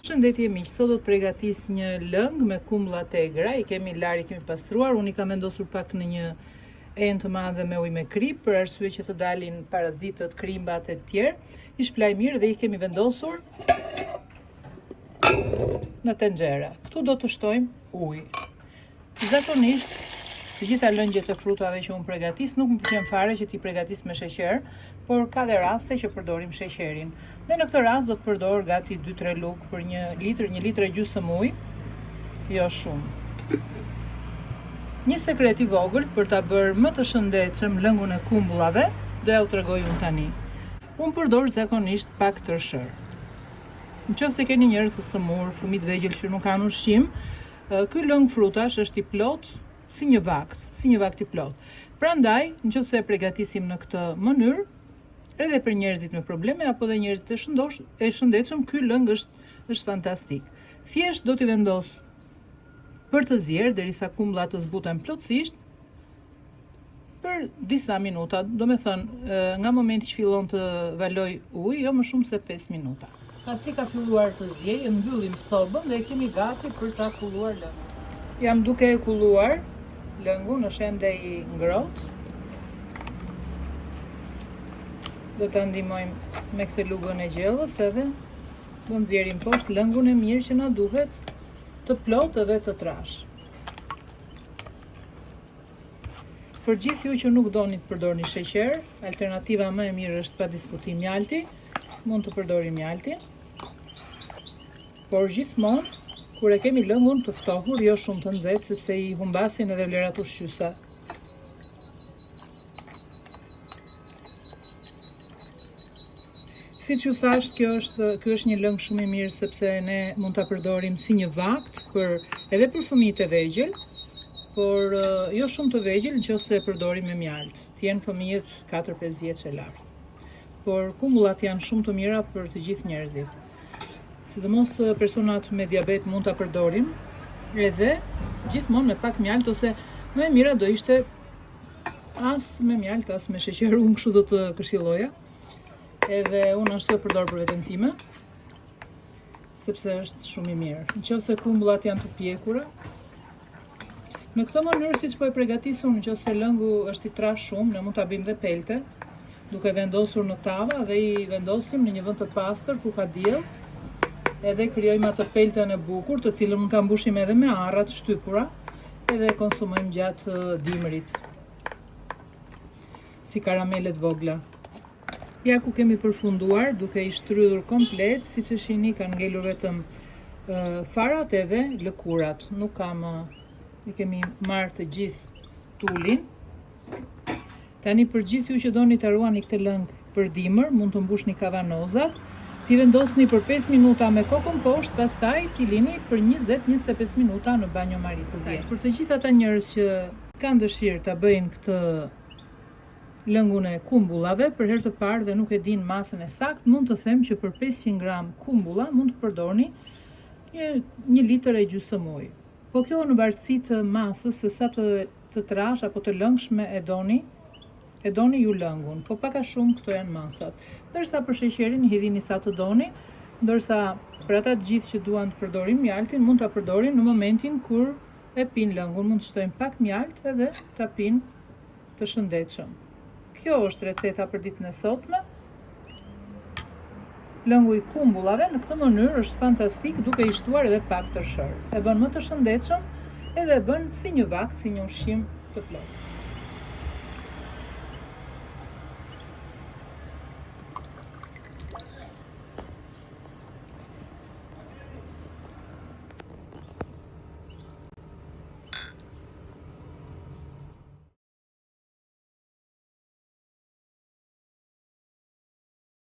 Përshëndetje miq, sot do të pregatis një lëng me kumbulla të egra, i kemi larë, i kemi pastruar, unë i kam vendosur pak në një enë të madhe me ujë me kripë, për arsye që të dalin parazitët, krimbat e tjerë. I shplaj mirë dhe i kemi vendosur në tenxhere. Këtu do të shtojmë ujë. Zakonisht, të gjitha lëngjet e frutave që unë pregatis, nuk më pëlqen fare që t'i pregatis me sheqer, por ka dhe raste që përdorim sheqerin. Dhe në këtë rast do të përdor gati 2-3 lugë për një litër, një litër e gjysmë ujë, jo shumë. Një sekret i vogël për ta bërë më të shëndetshëm lëngun e kumbullave, do jua tregoj unë tani. Unë përdor zakonisht pak tërshërë. Në qoftë se keni njerëz të sëmurë, fëmijë të vegjël që nuk kanë ushqim, Ky lëng frutash është i plotë si një vakt, si një vakt i plotë. Prandaj, në qoftë se e pregatisim në këtë mënyrë, edhe për njerëzit me probleme apo dhe njerëzit e shëndosh, e shëndetshëm, ky lëng është është fantastik. Thjesht do t'i vendos për të zier derisa kumbullat të zbuten plotësisht, për disa minuta, domethënë, nga momenti që fillon të valojë ujë, jo më shumë se 5 minuta. Pasi ka filluar të ziejë, e mbyllim sobën dhe e kemi gati për ta kulluar lëngun. Jam duke e kulluar lëngun, është ende i ngrohtë. Do ta ndihmojmë me këtë lugën e gjellës edhe do nxjerrim poshtë lëngun e mirë që na duhet të plotë edhe të trashë. Për gjithë ju që nuk doni të përdorni sheqer, alternativa më e mirë është pa diskutim mjalti. Mund të përdorim mjaltin. Por gjithmonë kur e kemi lëngun të ftohur, jo shumë të nxehtë, sepse i humbasin edhe vlerat ushqyese. Siç ju thashë, kjo është ky është një lëng shumë i mirë sepse ne mund ta përdorim si një vakt për edhe për fëmijët e vegjël, por jo shumë të vegjël në qoftë se e përdorim me mjaltë, të jenë fëmijët 4-5 vjeç e lart. Por kumbullat janë shumë të mira për të gjithë njerëzit. Sidomos personat me diabet mund ta përdorim edhe gjithmonë me pak mjaltë ose më e mira do ishte as me mjaltë as me sheqer, unë kështu do të këshilloja. Edhe unë ashtu e përdor për veten time sepse është shumë i mirë. Në qoftë se kumbullat janë të pjekura, në këtë mënyrë siç po e pregatis unë, në qoftë se lëngu është i trashë shumë, ne mund ta bëjmë dhe pelte, duke vendosur në tava dhe i vendosim në një vend të pastër ku ka diell, edhe krijojmë atë peltën e bukur, të cilën mund ta mbushim edhe me arra të shtypura, edhe e konsumojmë gjatë dimrit si karamele të vogla. Ja ku kemi përfunduar duke i shtrydhur komplet, siç e shihni kanë ngelur vetëm farat edhe lëkurat. Nuk ka më, i kemi marrë të gjithë tulin. Tani për gjithë ju që doni ta ruani këtë lëng për dimër, mund të mbushni kavanozat, t'i vendosni për 5 minuta me kokën poshtë, pastaj t'i lini për 20-25 minuta në banjo mari të ziejnë. Për të gjithë ata njerëz që kanë dëshirë ta bëjnë këtë lëngun e kumbullave për herë të parë dhe nuk e dinë masën e saktë, mund të them që për 500 gram kumbulla mund të përdorni një, një litër e gjysmë ujë. Po kjo në varësi të masës se sa të të trashë apo të lëngshme e doni, e doni ju lëngun, po pak a shumë këto janë masat. Ndërsa për sheqerin hidhini sa të doni, ndërsa për ata të gjithë që duan të përdorin mjaltin, mund ta përdorin në momentin kur e pinë lëngun, mund të shtojnë pak mjaltë edhe ta pinë të shëndetshëm. Kjo është receta për ditën e sotme. Lëngu i kumbullave në këtë mënyrë është fantastik duke i shtuar edhe pak tërshërë. E bën më të shëndetshëm edhe e bën si një vakt, si një ushqim të plotë.